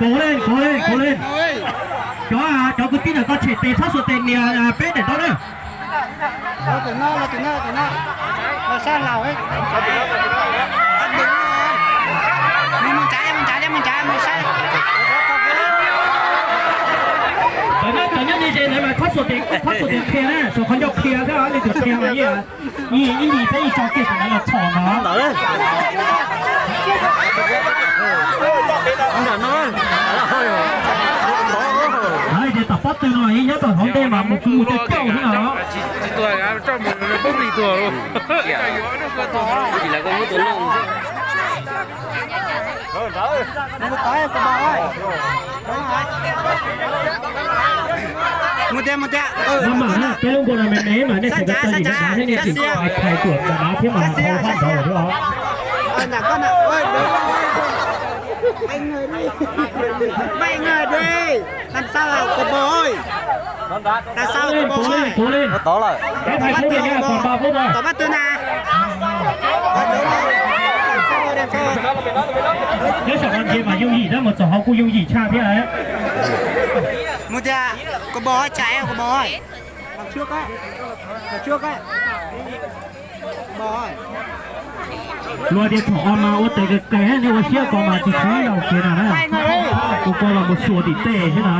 Kov leej, kov leej, kov leej. Cov, cov kwv tij ntawm koj tshem tes txhob xuas tes nias peb daim ntaub na. Tawm nyob, tawm nyob ze ze ntawd mas txhob xuas tes, txhob xuas tes qhia na, xuas qhov ncauj qhia xwb, leej twg qhia mas yeej, yeej ib ncig peb ib tso kiag tus ntawd los txhom ntag. Ces tom pob tw no nyob tom hauv ntej mas mus kuv mus coob coob xwb no. Peb lub npua no me me mas nej tseem tau tso yim rau dav thiab nej tseem tau hais tuam rau dav thiab mas hau hab ntawd lawm os. Puav leej, puav leej, puav leej. Peb hais kub li nyob kom npa kub no. Nyob saum no ntsia mas yooj yim na, mus txog hauv kuj yooj yim tshaj thiab. Luag tias txhom o mas ua tes kawg kawg, nej ua siab ko mas tsis tshua laus kiag no na. Ua ko los mus xuas tim tej xwb na.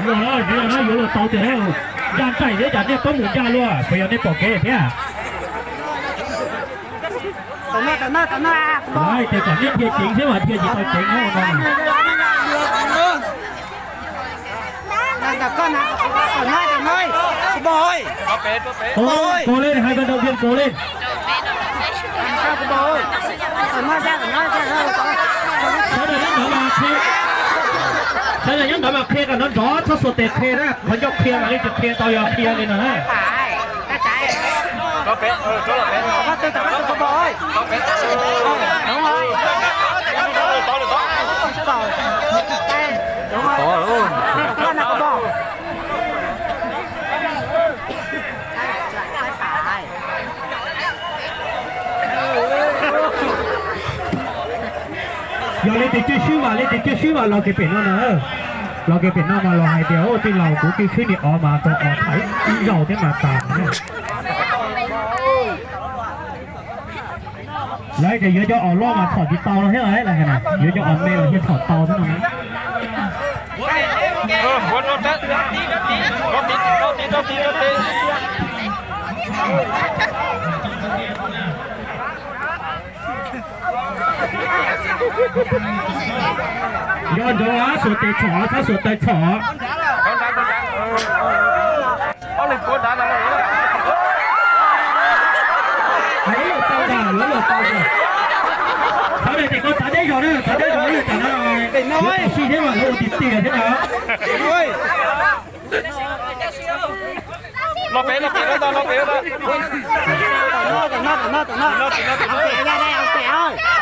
Yuav na, yuav na, yuav luag tau tiag na. Ncaj nraim thiab cas nej pab mus ncaj luaj, puas yog nej pom kev thiab? Ces kom nej dhia ceev thiab mas dhia tsis tau ceev no. Kos li, hais koj nrau kiag kos li. Sawv daws nyob ntawd mas qhia, sawv daws nyob ntawd mas qhia kom nrov nrov, txhob xuas tes qhia na, qhov ncauj qhia mas yeej tsis qhia tau, yog qhia li no na. Yog leej twg cwj swb mas, leej twg cwj swb mas los kev pem no na. Los kev pem no mas los hais tias, ua tij laug, kuv cwj swb niag ov mas tau ov tham ib zaug thiab mas tas. Lawv tias yuav cov os loj mas txhom tsis tau no thiab, lawv hais na, yuav cov os me los thiaj txhom tau thiab no na. Nco ntsoov, xuas tes txhom, txhob xuas taw txhom. Hais ib los tau ntag, lawv los tau ntag. Qhov no ces koj txav deb zog na, txav deb zog na, tam no lawv ua si thiab mas lawv ua tiag tiag thiab na. Los pem, los pem, los pem.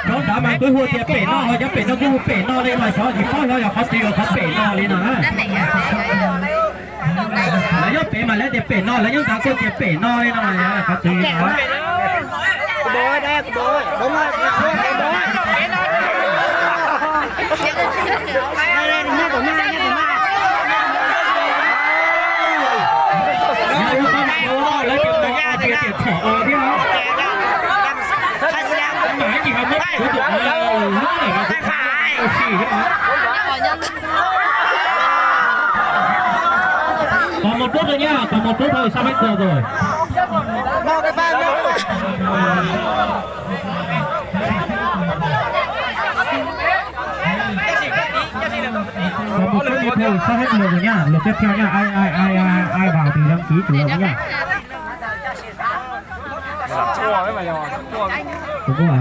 Rov nrad mas kuv hu tias pem no, ho cov pem no kuv hu pem no li mas xyov tsis paub xyov yog qhov twg yog qhov pem no li no na. Lawv nyob pem mas lawv tias pem no, lawv nyob nrad kuj tias pem no li no mas yog qhov twg li no. Lawv tias pem no, tias txhom os thiab. Mas ib ntsis ho muab kuv tus av lub lawm mas kuv si thiab. Còn một phút thôi nha, còn một phút thôi, sắp hết giờ rồi. Còn một phút nữa thôi, sắp hết lượt rồi nha, lượt tiếp theo nha, ai ai ai ai ai vào thì đăng ký chủ động nha. Cũng có à.